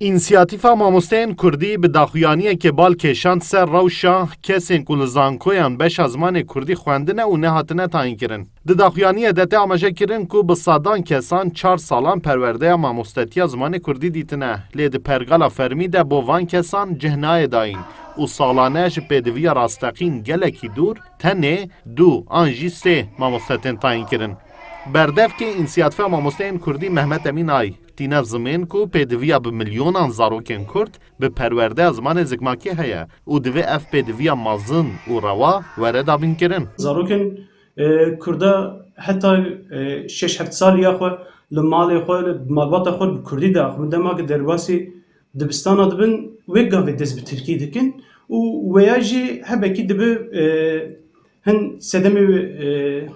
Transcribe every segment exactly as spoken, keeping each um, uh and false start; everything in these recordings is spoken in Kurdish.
Însiyatîfa Mamosteyên Kurdî bi daxuyaniyekê bal kêşand ser rewşa kesên ku li zankoyan beşa zimanê Kurdî xwendine û nehatine tayînkirin. Di daxuyaniyê de tê amaje kirin ku bi sedan kesan çar salan perwerdeya mamostetiya zimanê Kurdî dîtine, lê di pergala fermî de bo van kesan cih nayê dayîn û salane ji pêdiviya rasteqîn gelekî dûr tenê du an jî sê mamoste tên tayînkirin. Berdevkê Însiyatîfa Mamosteyên Kurdî Mehmet Emîn Ay tîne zimên ku pêdiviya bi milyonan zarokên Kurd bi perwerdeya zimanê zikmakî heye û divê ev pêdiviya mezin û rewa were dabînkirin. Zarokên, e, Kurda heta, e, şeş heft saliya xwe li malê xwe, li malbata xwe bi Kurdî diaxivin. Dema ku derbasî dibistana dibin, wê gavê dest bi Tirkî dikin û weya jî hebekî dibe, e, hin sedemê, e,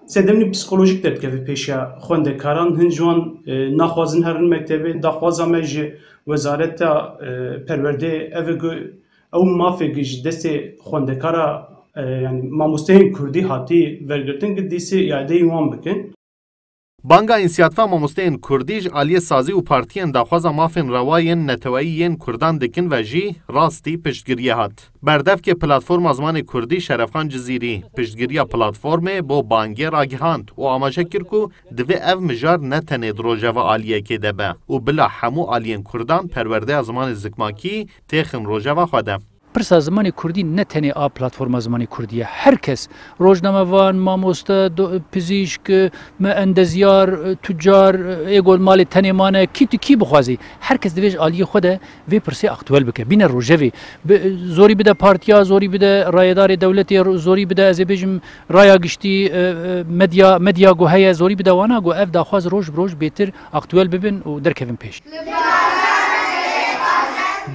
sedemî psîkolojîk derdikeve pêşiya xwendekaran. Hin ji wan, e, naxwazin herin mektebê. Daxwaza me ji Wezareta, e, Perwerdeyê ev e ku ew mafê ku ji destê xwendekara, e, yanî mamosteyên Kurdî hatî vergirtin, ku dîsê îadeyî wan bikin. Banga Însiyatîfa Mamosteyên Kurdî ji aliyê sazî û partiyên daxwaza mafên rewa yên neteweyî yên Kurdan dikin ve jî rastî piştgiriyê hat. Berdevkê Platforma Zimanê Kurdî Şerefxan Cizîrî piştgiriya platformê bo bangê ragihand û amaje kir ku divê ev mijar ne tenê di rojeva aliyekê de be û bila hemû aliyên Kurdan perwerdeya zimanê zikmakî têxin rojeva xwe de. Pirsa zimanê Kurdî ne tenê a Platforma Zimanê Kurdî ye. Her kes, rojnamevan, mamoste, do-, pizîşk, me endezyar, tucar, ê got malê tenê mane, kî tu kî bixwazî, her kes divê ji aliyê xwe de vê pirsê aktuel bike, bîne rojevê. Bi, zorî bide partiya, zorî bide rayedarê dewletê, ro-, zorî bide, ez ê bêjim, raya giştî, e, e, medya, medya ku heye, zorî bide wana ku ev daxwaz roj bi roj bêtir aktuel bibin û derkevin pêş.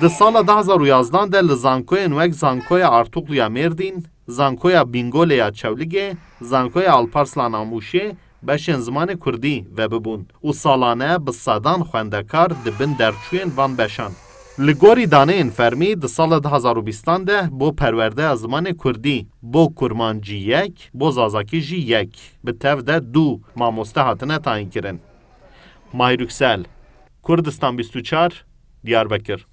Di sala du hezar û yazdan de li zankoyên wek Zankoya Artuklu ya Mêrdîn, Zankoya Bîngolê ya Çewligê, Zankoya Alparslan a Mûşê beşên zimanê Kurdî vebibûn û salane bi sedan xwendekar dibin derçûyên van beşan. Li gorî daneyên fermî, di sala du hezar û bîstan de bo perwerdeya zimanê Kurdî, bo Kurmancî yek, bo Zazakî jî yek, bi tev de du mamoste hatine tayînkirin. Mahir Yüksel, Kurdistan bîst û çar, Diyarbekir.